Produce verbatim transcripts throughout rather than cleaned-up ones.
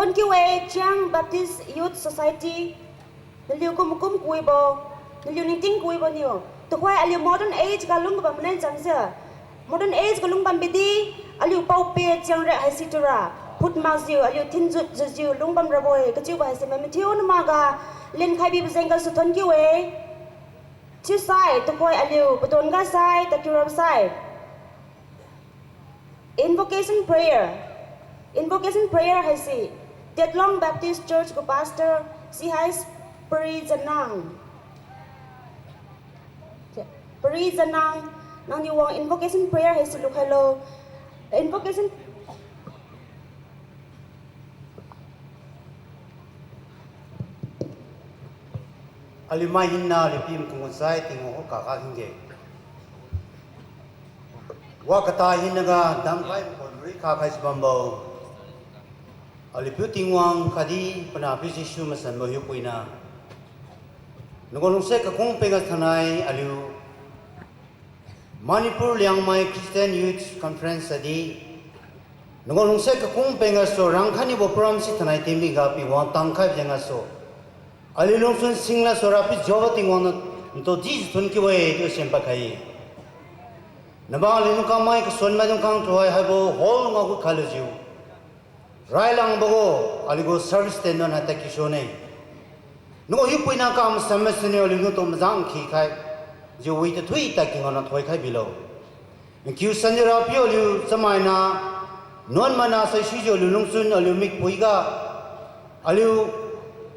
Thank you e, Chiang Baptist Youth Society. Naliu kum kum kawibo, naliu ningting kawibo niu. Tuhoi aliu modern age ga lung kabam manen changjiu. Modern age ga lung bam bidi, aliu paopi chiang rek haisi tura. Phut makjiu, aliu thinjut jiujiu lung bam rabo-e, kachiubo haise mai mathiu nama ga, lenkhai bibo jeng gasu thank you e. Chiusai, tuhoi aliu, padon ga sai, takiu rabo sai. Invocation prayer. Invocation prayer haise, Tetlong Baptist Church gu Pastor, C H Parijanang. Parijanang, nangniu wang invocation prayer haise lukhailo. Invocation Aliu mai hinna aliu pi makum sai Tingwang khuga kakha hingge. Wa kata hinna ga damkhai makum ri kha khai si bambo. Aliu piu Tingwang khatdi panahpiu Jesu masanbo hiupuina. Nagu lungsiat kakung peng ga thainai aliu Manipur Liangmai Christian Youth Conference adi, nagu lungsiat kakung peng gasu rangkhai nibo program si thainai tingmi ga pi wangtang khaibo jeng gasu, aliu lungchun singlasu Rapiu Jehovah Tingwang niu ntu dijiu thun kiu-e chiu sienpad khai-e. Nabang aliu lungkang mai kasunmai dungkhang tuhoi haibo hall lung ga gu khailujiu railangbo gu, aliu gu service tendon hai tadkiu sune. Nagu hiupuina kamasan masuniu aliu natu majang khi khaijiu wi tathui tadki ngaona thoikhai bilo. Nkiu sanjiu Rapiu aliu chamaina, nuan mana saisuijiu aliu lungchun aliu mikpui ga, aliu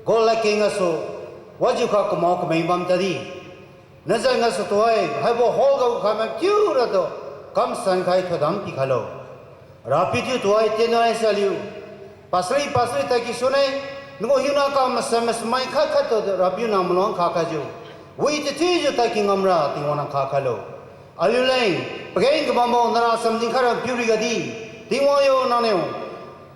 gu ladkeng gasu, wajiukha kamao kameng bam tadi. Nazan gasu tuhoi haibo hall ga khamai thiura tu kamsan khai thoidam pikhailo. Rapiu thiu tuhoi tien haise aliu pasri pasri tadki sune, nagu hiuna kamasan masamai khat khat tu Rapiu nang maluang kha khaijiu, wi tathuijiu tadki ngamra Tingwang nang kha khailo. Aliu leng pageng kabambo nara cham dinkhai ra piu riga di, Tingwang yo nangniu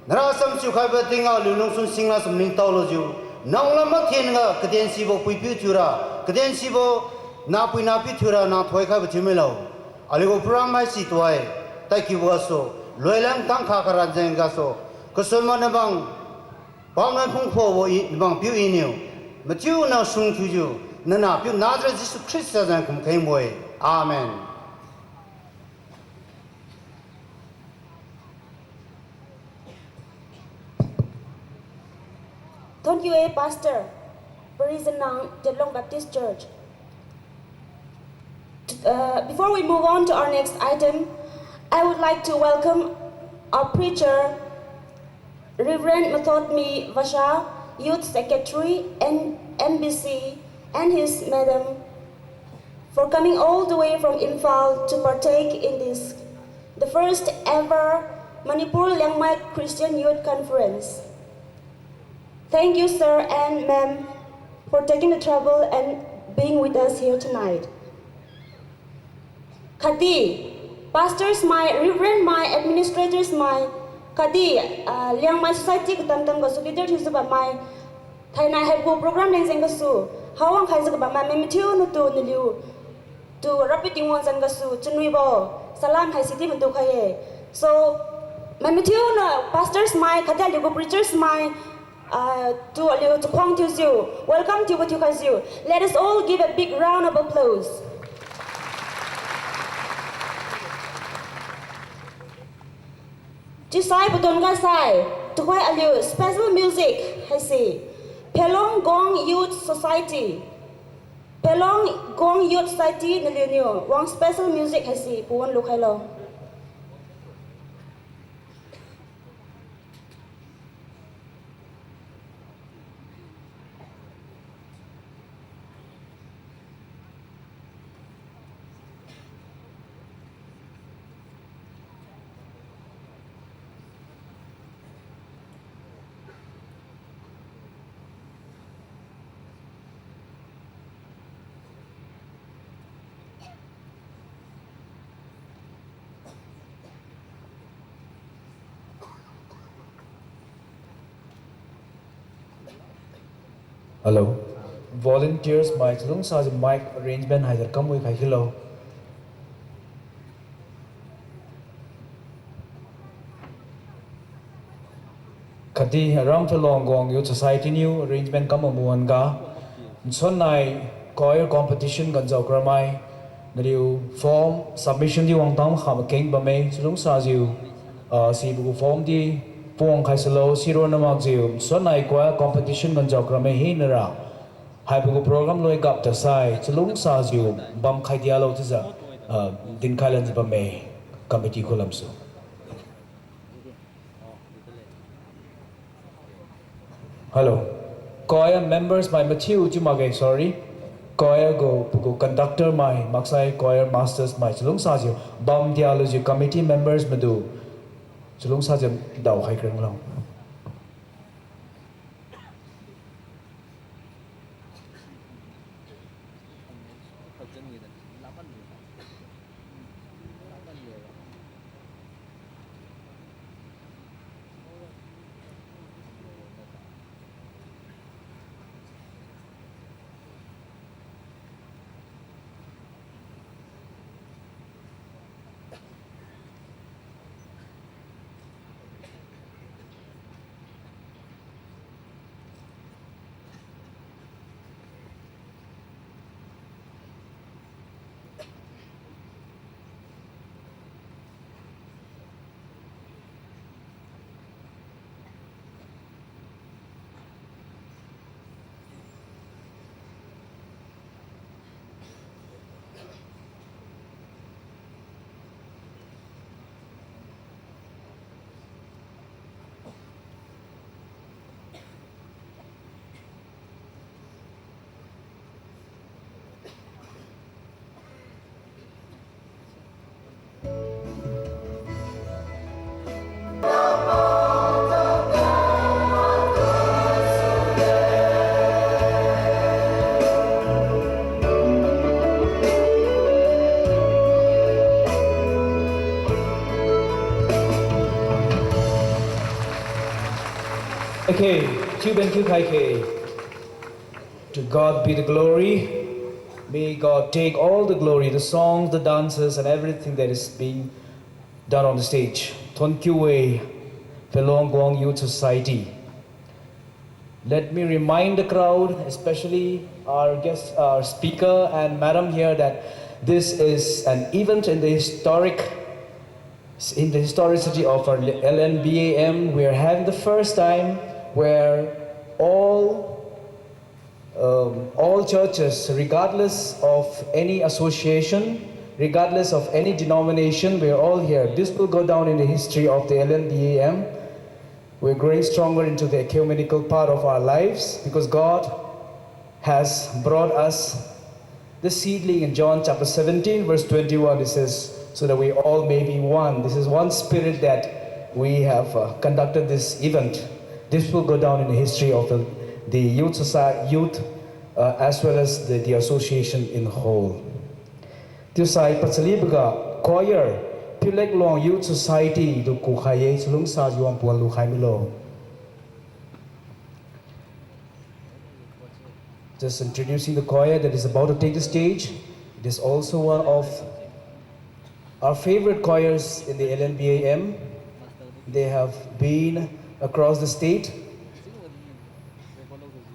nara cham chiukhaibo tingga aliu lungchun singla cham ningtao lujiu, nang lam mathen ga kaden sibo puipiu thiura, kaden sibo nahpui nahpiu thiura nang thoikhaibo thiumilo. Aliu gu program haisi tuhoi tadkiubo gasu, loilang tang kha kharan jeng gasu, kasunbo nabang, paonai phungphobo i nabang piu iniu, mathiu nao sung thiujiu, nanahpiu Nazareth Jesu Khrista jeng kumkhengbo-e. Amen. Thank you, eh, Pastor. Praise the Lord, Tetlong Baptist Church. Uh, before we move on to our next item, I would like to welcome our preacher, Reverend Mathotmi Vasha, Youth Secretary, N-, M B C, and his madam, for coming all the way from Imphal to partake in this, the first ever Manipur Liangmai Christian Youth Conference. Thank you, sir and ma'am, for taking the trouble and being with us here tonight. Khatdi, pastors mai, reverend mai, administrators mai, khatdi, ah, Liangmai society katam-tam gasu leader thiujiu bammai, thainai haibo program leng jeng gasu, hawang khaijiu kabammai, mai mathiu natu naliu tu Rapiu Tingwang zan gasu, chunwibo, salam haisi di madu khai-e. So, mai mathiu niu pastors mai, khatdi aliu gu preachers mai, ah, tu aliu chakhuang thiujiu, welcome thiubo thiukhaijiu. Let us all give a big round of applause. Chiusai padon ga sai, tuhoi aliu special music haise, Phelong Gong Youth Society. Phelong Gong Youth Society naliuniu wang special music haise pawan lukhailo. Hello. Volunteers mai chalungsajiu mic arrangement haijiu kamwi khai khilo. Khatdi aram Phelong Guang Youth Society niu arrangement kam mamu wan-ga, nsunnai choir competition ganjao kramai, naliu form submission di wangtang kha makeng bamme, chalungsajiu, ah, sibo gu form di puang khai salo, siro namakjiu, nsunnai choir competition ganjao kramai hinara, haibo gu program loi gap tasai, chalungsajiu bam khai dialo chiujiu, ah, dinkhai lanjiu bamme, committee khulamsu. Hello. Choir members mai mathiu chiu makge, sorry. Choir gu, pagu conductor mai, maksai choir masters mai, chalungsajiu, bam dialujiu committee members maitu, chalungsajiu daokhai kringlo. Okay, chiu ben thiu khai khe. To God be the glory. May God take all the glory, the songs, the dances, and everything that is being done on the stage. Thonkiu-e, Phelong Guang Youth Society. Let me remind the crowd, especially our guest, our speaker and madam here, that this is an event in the historic, in the historicity of our L N B A M. We are having the first time where all, um, all churches, regardless of any association, regardless of any denomination, we are all here. This will go down in the history of the L N B A M. We're growing stronger into the ecumenical part of our lives because God has brought us the seedling in John chapter seventeen, verse twenty-one. It says, "So that we all may be one." This is one spirit that we have, uh, conducted this event. This will go down in the history of the, the youth society, youth, uh, as well as the, the association in whole. Chiusai pachaliboga choir, Phelong Guang Youth Society tu kukhai-e, chalungsajiu wangpuan lukhai milo. Just introducing the choir that is about to take the stage. It is also one of our favorite choirs in the L N B A M. They have been across the state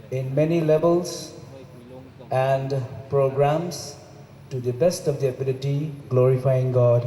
in many levels and programs to the best of their ability, glorifying God.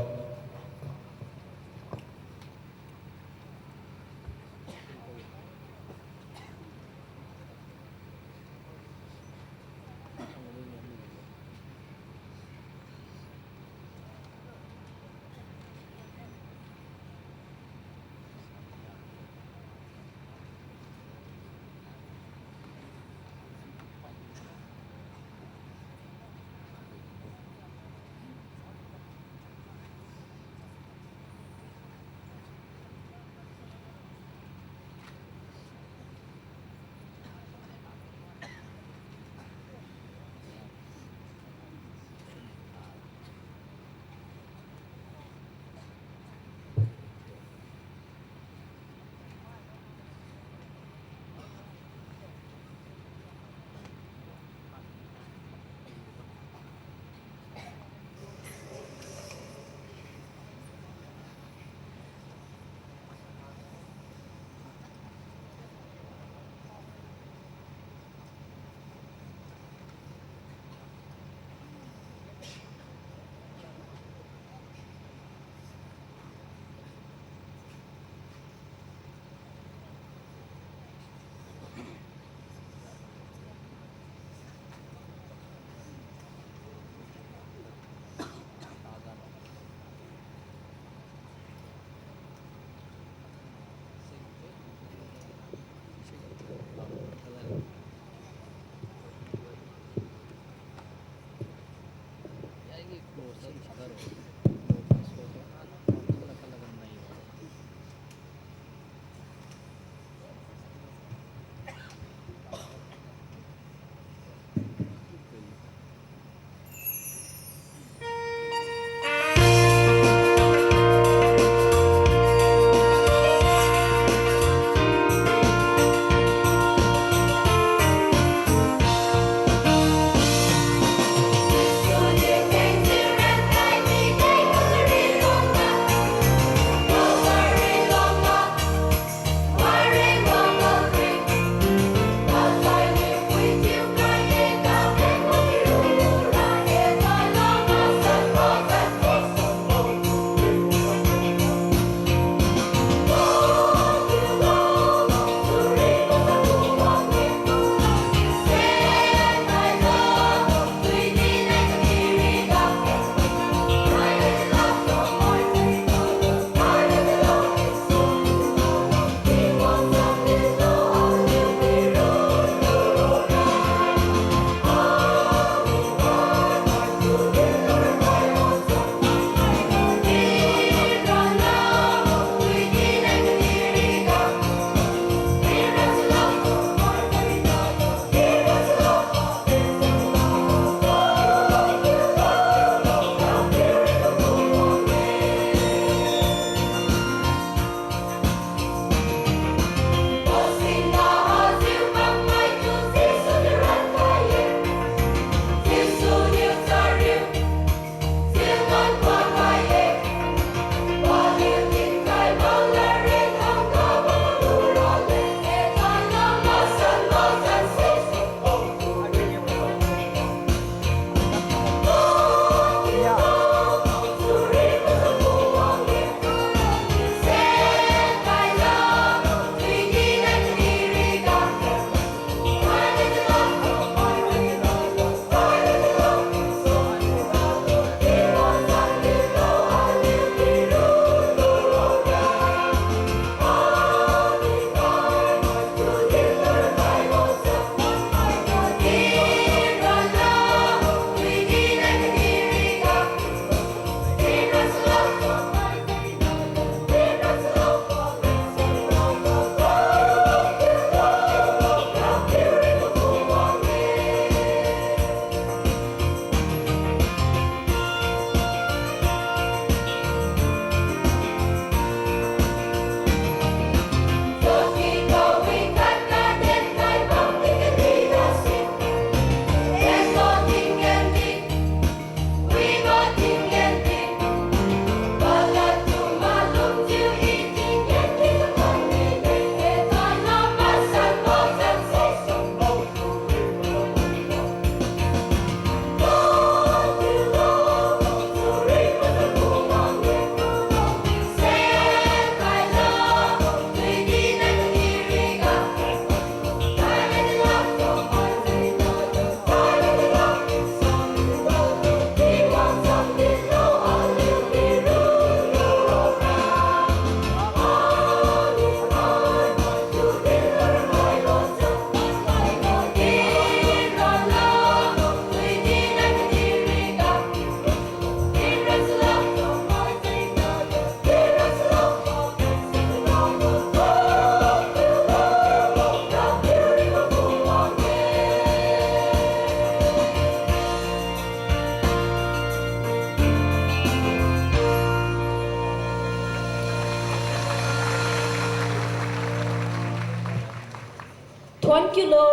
Pawan kiulo,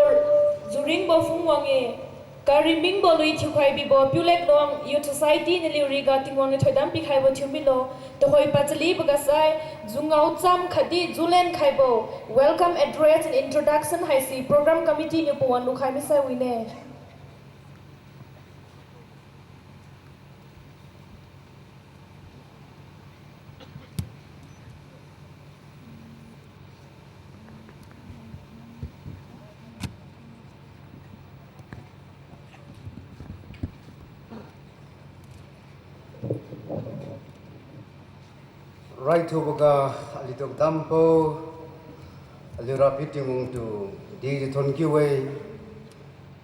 Juringbo phungwang-e, karimbingbo lui thiukhai bibo Piulek Luang Youth Society naliu riga Tingwang niu thoidam pikhaibo thiu milo, tuhoi pachalibo ga sai, jungao cham khatdi julen khaibo, welcome address and introduction haise program committee niu pawan lukhai misai wine. Raithuboga aliutu dambo, aliu Rapiu Tingwang tu didi thonkiu-e.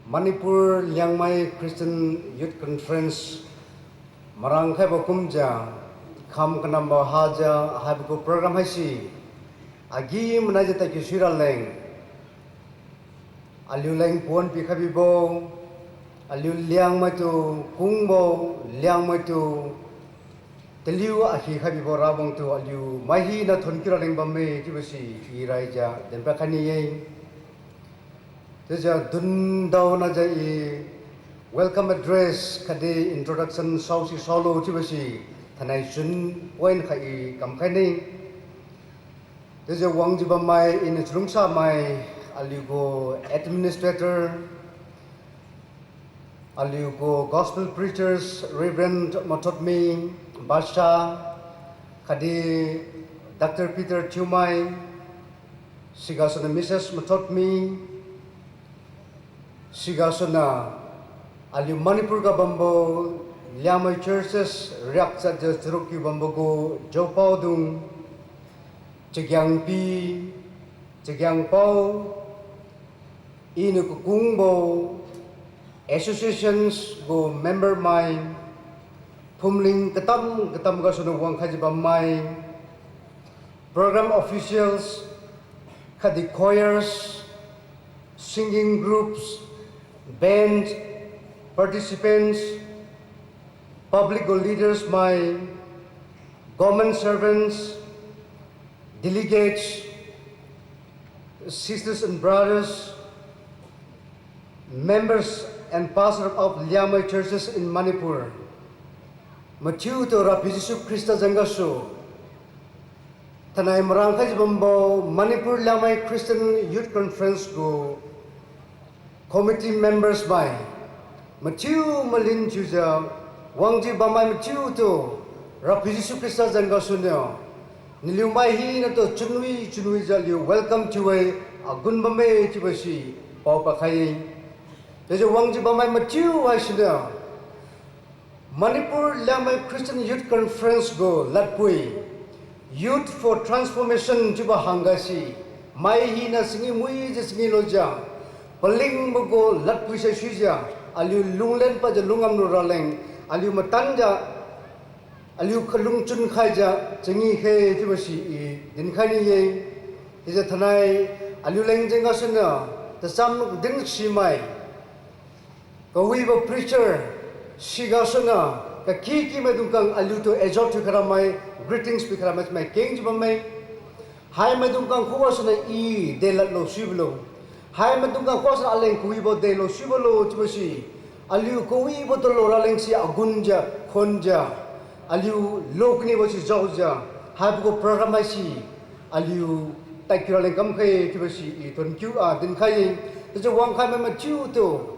Manipur Liangmai Christian Youth Conference marang khaibo kumjiu, kham kanambo hajiu haibo gu program haise agi-manaijiu tadkiu sui raleng, aliuleng pawan pikhai bibo, aliu Liangmai tu kungbo, Liangmai tu taliu akhi khai bibo Rawang tu aliu mai hina thonkiu raleng bamme chiubo si i raijiu dinpad khai ni-e. Chiujiu dundaonajiu i welcome address khatdi introduction saosi saolo chiubo si thainai chun point khat i kamkhai ne. Chiujiu wangjiu bammai iniu chalungsamai, aliugu administrator, aliugu gospel preachers, Reverend Mathotmi Basha, khatdi Doctor Peter Thiumai, sigasuniu Missus Mathotmi, sigasuniu aliu Manipur ga bambo Liangmai churches riak chatjiu charuk kiu bambo gu jaopaodung, chagiangpi, chagiangpao, iniu kakungbo associations gu member mai, phumling katam katam gasuniu wangkhaijiu bammai, program officials, khatdi choirs, singing groups, band, participants, public gu leaders mai, government servants, delegates, sisters and brothers, members and pastors of Liangmai churches in Manipur. Mathiutu Rapiu Jesu Khrista jeng gasu thainai marang khaijiu bambo Manipur Liangmai Christian Youth Conference gu committee members mai, mathiu malin thiujiu, wangjiu bammai mathiutu Rapiu Jesu Khrista jeng gasuniu naliu mai hinatu chunwi chunwijiu aliu welcome thiu-e, agun bamme chiubo si paopad khai-e. Chiujiu wangjiu bammai mathiu haisiniu Manipur Liangmai Christian Youth Conference gu ladpui, Youth for Transformation chiubo hangga si, mai hina changi muijiu changi lojiu, palingbo gu ladpui saisuijiu, aliu lunglen padjiu lungam lu raleng, aliu matanjiu, aliu kalungchun khaijiu changi khe chiubo si i dinkhai ni-e. Chiujiu thainai aliuleng jeng gasuniu tacham dinsimai kawibo preacher, sigasuniu kakyky maidung khang aliutu exhort thiukhai ramai, greetings pikhai ramai, mai kengjiu bamme. Haimaidung khang khugasuniu i delad lo suibo lo, haimaidung khang khugasuniu aleng kawibo delo suibo lo chiubo si, aliu kawibo talo raleng si agunjiu, khonjiu, aliu lo kanibo si jaojiu, haibo gu program haise aliu tadkiu raleng kamkhe chiubo si i thonkiu a dinkhai-e. Chiujiu wangkhai mai mathiutu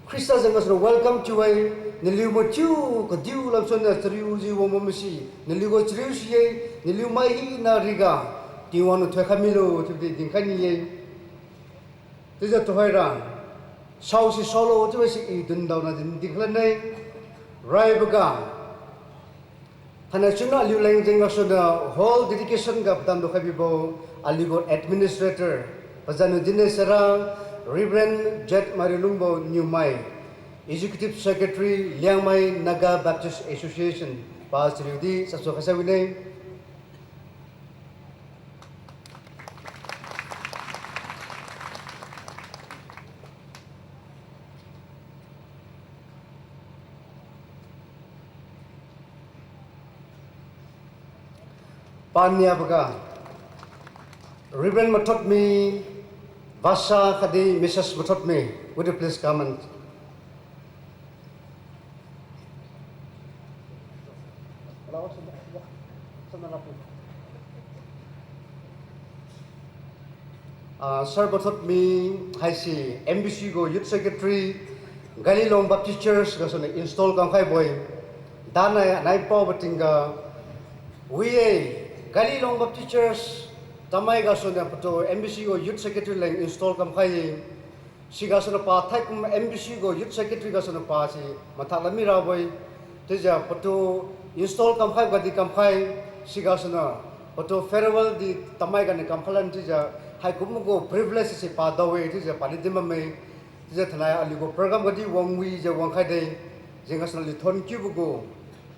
Khrista jeng gasuniu welcome thiu-e. Naliu mathiu kadiu lamsuniu chariujiu wang bamme si, naliu gu chariu si-e, naliu mai hina riga Tingwang niu thoikhai milo chiubo di dinkhai ni-e. Chiujiu tuhoira, saosi saolo chiubo si i dundaona din dinkhai lane. Raiboga thainai chuna aliuleng jeng gasuniu hall dedication ga padam lukhai bibo aliu gu administrator, pazan niu dinne sara, Reverend Z Mariulungbo Niumai, Executive Secretary, Liangmai Naga Baptist Association, pa chariu di sapsu khaisai wine. Paniaboga, Reverend Mathotmi Basha khatdi Missus Mathotmi, would you please come and Ah, Sir Mathotmi haise M B C gu Youth Secretary, Galilong Baptist Church gasuniu install kamkhaibo-e. Danai anai paobo tingga, wi-e, Galilong Baptist Church Tamei gasuniu patu M B C gu Youth Secretary leng install kamkhai-e. Sigasuniu pa thaikum M B C gu Youth Secretary gasuniu pasi mathak lami rabo-e. Chiujiu patu install kamkhai gadi kamkhai, sigasuniu patu farewell di Tamei ganiu kamkhailan chiujiu, haikumbo gu privilege si pa dao-e chiujiu paniu din bamme. Chiujiu thainai aliugu program gadi wangwijiu wangkhaide, jeng gasuniu aliu thon kiubo gu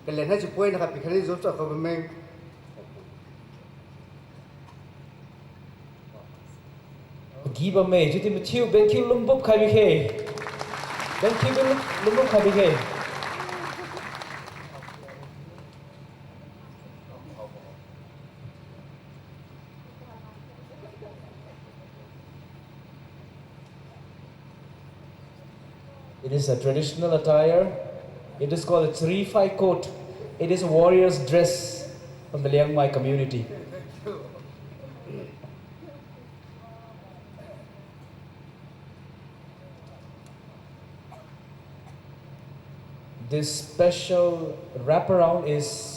kalen haise point khat pikhai ni job chakha bamme. Gi bamme, chiudi mathiu bengkhiu lumbup khai bikhe. Bengkhiu lum-, lumbup khai bikhe. It is a traditional attire. It is called a Chirifai coat. It is a warrior's dress from the Liangmai community. This special wraparound is